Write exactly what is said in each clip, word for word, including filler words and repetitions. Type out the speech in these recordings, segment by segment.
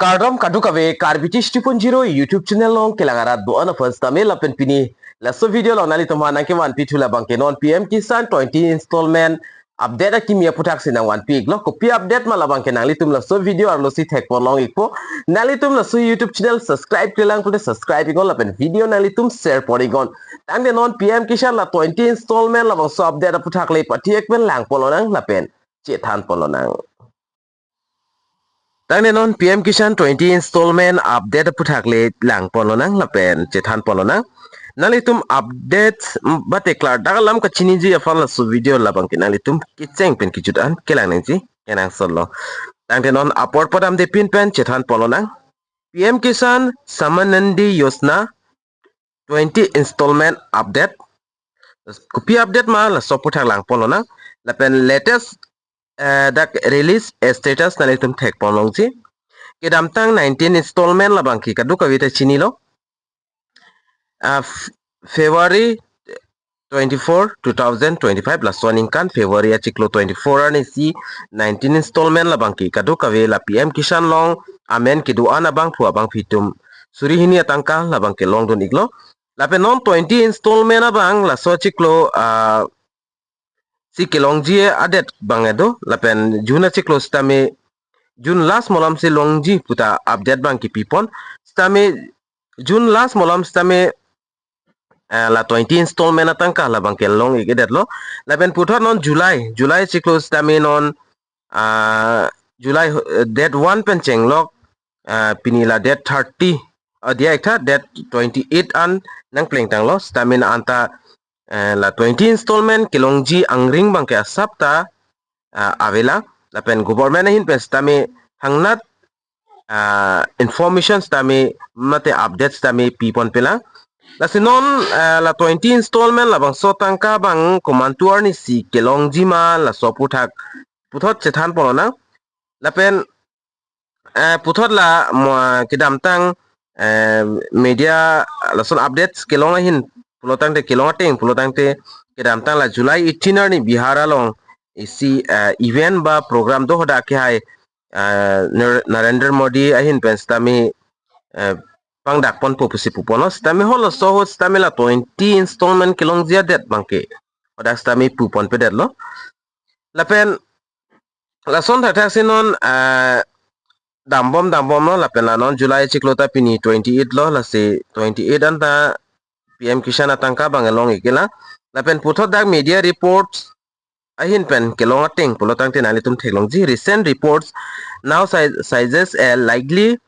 Kardom kadokave Karbi Tish two point zero YouTube channel along kelang arat do-an aphan sitame lapen pini laso video along nanglitum aphan nangkevanpi thu labangke non P M Kisan twenty installment update akimi aputhaksi nangvanpi iklo. Kopi update ma labangke nanglitum laso video arlosi thekpon long ikpo. Nanglitum laso YouTube channel subscribe-kle lang pute subscribe iknon lapen video nanglitum share pon iknon. Tangte non P M Kisan la twenty installment labangso update aputhak le pathi-ek pen langpon lonang lapen chethanpon lonang. Tangte non P M Kisan twenty installment update aputhak le langpon lonang lapen chethanpon lonang. Nanglitum update, mm, bate klardak alam kachiniji aphan laso video labangke nanglitum kecheng pen kejut an kelang nangji kenangsot lo. Tangte non apor padamde pin pen chethanpon lonang. P M Kisan Samman Nidhi Yojana twenty installment update. Kopi update ma laso aputhak langpon lonang. Lapen latest, eh, dak release status nanglitum thekpon longji. Kedamtang nineteen installment labangke kadokave ta chinilo. Ah, F-, February twenty-four, two thousand twenty-five, laso aningkan February achiklo twenty-four arnisi nineteen installment labangke kadokave la P M Kisan along amen kedo-an abangphu abangphi atum suri hini atangka labangke longdun iklo. Lapen non twenty installment abang laso achiklo, ah, si kelongji adet abang do, lapen June achiklo sitame June last malom si longji puta update abangke pipon. Sitame June last malom sitame, eh, la twenty installment atangka labangke long-ik-edetlo. Lapen puthot non July, July achiklo sitame non, ah, July, eh, date one pen chenglok, ah, pini la date thirty, ah, diya iktha date twenty-eight an nangplengtanglo. Sitame anta, eh, la twenty installment kelongji angring abangke asap ta, ah, avelang. Lapen government ahin pen sitame hangnat, ah, information sitame mate update sitame piponpelang. Lasi non, ah, la twenty installment labangso atangka abang komantu arnisi kelongji ma laso aputhak puthot chethanpon lonang. Lapen, eh, puthot la mo kedamtang, eh, media lason updates kelong ahin pulotangte, kelong ateng pulotangte kedamtang la July eighteen arni Bihar along isi, eh, event ba program do hadak kehai, eh, Nar-, Narendra Modi ahin pen sitame, eh, pangdakponpo pusi puponlo. Sitame halaso ahut sitame la twenty installment kelongji adet abangke hadak sitame puponpedetlo. Lapen lason thakthaksi non, ah, dambom dambomlo, lapen la non July achiklo ta pini twenty-eight lo, lasi twenty-eight anta P M Kisan atangka abang long-ik-elang. Lapen puthot dak media reports ahin pen kelong ateng pulotangte nanglitum theklongji. Recent reports now si-, suggests a likely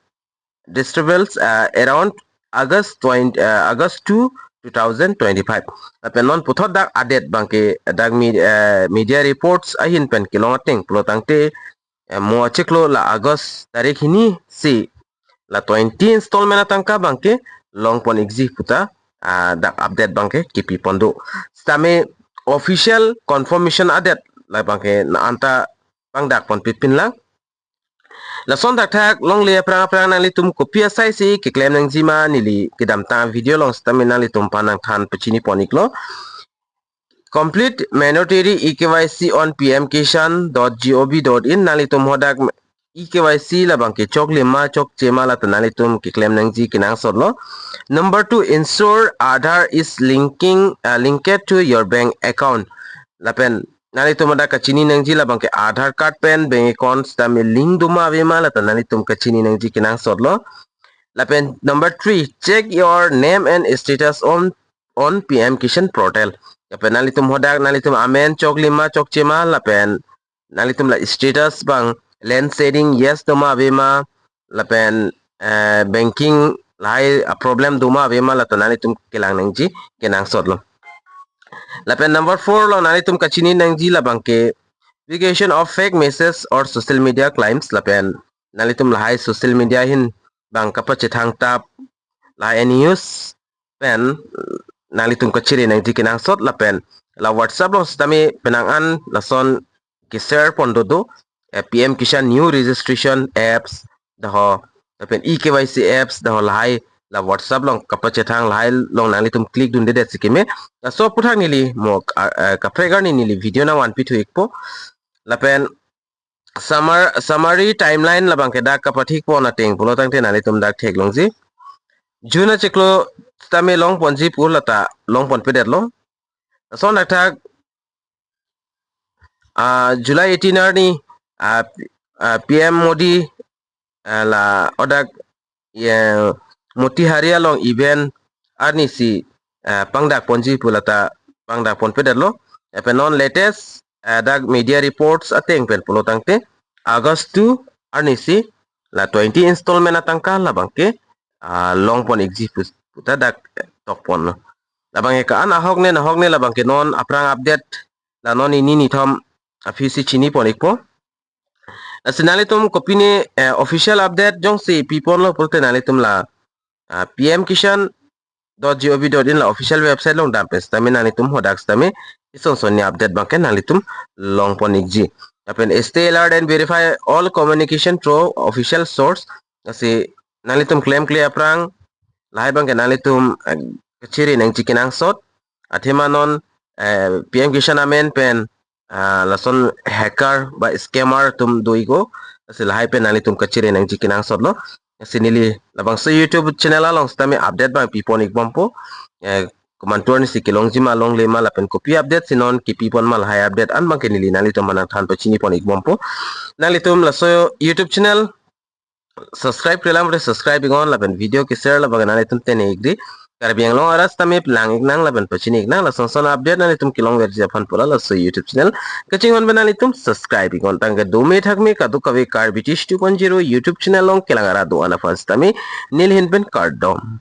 disturbance, uh, around August twenty, uh, August two, two thousand twenty-five. Lapen non puthot dak adet abangke dak me-, uh, media reports ahin pen kelong ateng pulotangte, eh, mo achiklo la August tarik hini si la twenty installment atangka abangke longpon-ikji puta, ah, dak update abangke kipipon do. Sitame official confirmation adet labangke na anta pangdakponpipinlang. Lason thakthak longle aphrang aphrang nanglitum kopi asaisi keklem nangjima neli kedamtang video along sitame nanglitum aphan nangthan pachinipon-iklo. Complete mandatory E K Y C on P M Kisan dot G O V dot in. Nanglitum hadak E K Y C labangke choklim ma chokche ma lata nanglitum keklem nangji kenangsotlo. Number two, ensure Aadhaar is linking, uh, linked to your bank account. Lapen nanglitum hadak kachini nangji labangke Aadhaar card pen bank account sitame link doma avema lata nanglitum kachini nangji kenangsotlo. Lapen number three, check your name and status on, on P M Kisan portal. Lapen nanglitum hadak nanglitum amen choklim ma chokche ma lapen nanglitum la status abang land sharing yes doma avema lapen, eh, banking lahai a problem doma avema lata nanglitum kelang nangji kenangsotlo. Lapen number four along nanglitum kachini nangji labangke publication of fake message or social media claims. Lapen nanglitum lahai social media ahin abang kapachethang tap lahai news pen nanglitum kachere nangji kenangsot. Lapen la WhatsApp along sitame penang an lason keshare pon dodo, eh, P M Kisan new registration apps daho, lapen E K Y C apps daho lahai la WhatsApp along kapachethang lahai along nanglitum click dundedet sikeme. Laso aputhak neli mo, ah, eh, kaprek arni neli video nangvanpi thu-ikpo. Lapen summar summary timeline labang ke dak kapathik pon ateng pulo tangte nanglitum dak theklongji. June achiklo tame longponji pu lata longponpedetlo. Lason dak thak, ah, July eighteen arni, ah, P- ah, P M Modi, ah, la odak, ya, Motihari along event arnisi, ah, pangdakponji pu lata pangdakponpedetlo. Lapen non latest, ah, dak media reports ateng pen pulo tangte August two arnisi la twenty installment atangka labang ke, ah, longpon-ikji pu- puta dak, eh, tokponlo. Labang ke ka-an ahok ne nahok ne labang ke non aphrang update la non nini nithom aphisi chinipon-ikpo. Lasi nanglitum kopine, eh, official update jongsi piponlo pulote nanglitum la, ah, P M Kisan dot G O V dot in la official website along dampen sitame nanglitum hadak sitame ison son ni update abang ke nanglitum longpon-ikji. Lapen stay alert and verify all communication through official source. Lasi nanglitum klemkle aphrang lahai abang ke nanglitum, eh, kachere nangji kenangsot. Athema non, eh, P M Kisan amen pen, ah, lason hacker ba scammer atum do-ikpo. Lasi lahai pen nanglitum kachere nangji kenangsotlo. Lasi neli labangso YouTube channel along sitame update abang pipon-ikbompo. Eh, komantu arnisi kelongji ma longle ma lapen kopi update si non kipipon ma lahai update an abang ke neli nanglitum aphan nangthan pachinipon-ikbompo. Nanglitum laso YouTube channel subscribe-kle lang pute subscribe-iknon lapen video ke-share labang nanglitum tene-ikri. Karbi Anglong arat sitame lang-iknang lapen pachini-iknang. Lason son update nanglitum kelongverji aphan pu la laso YouTube channel kachinghon pen nanglitum subscribe-iknon. Tangke dome thakme kadokave Karbi Tish two point zero YouTube channel along kelang arat do-an aphan sitame neli ahin pen kardom.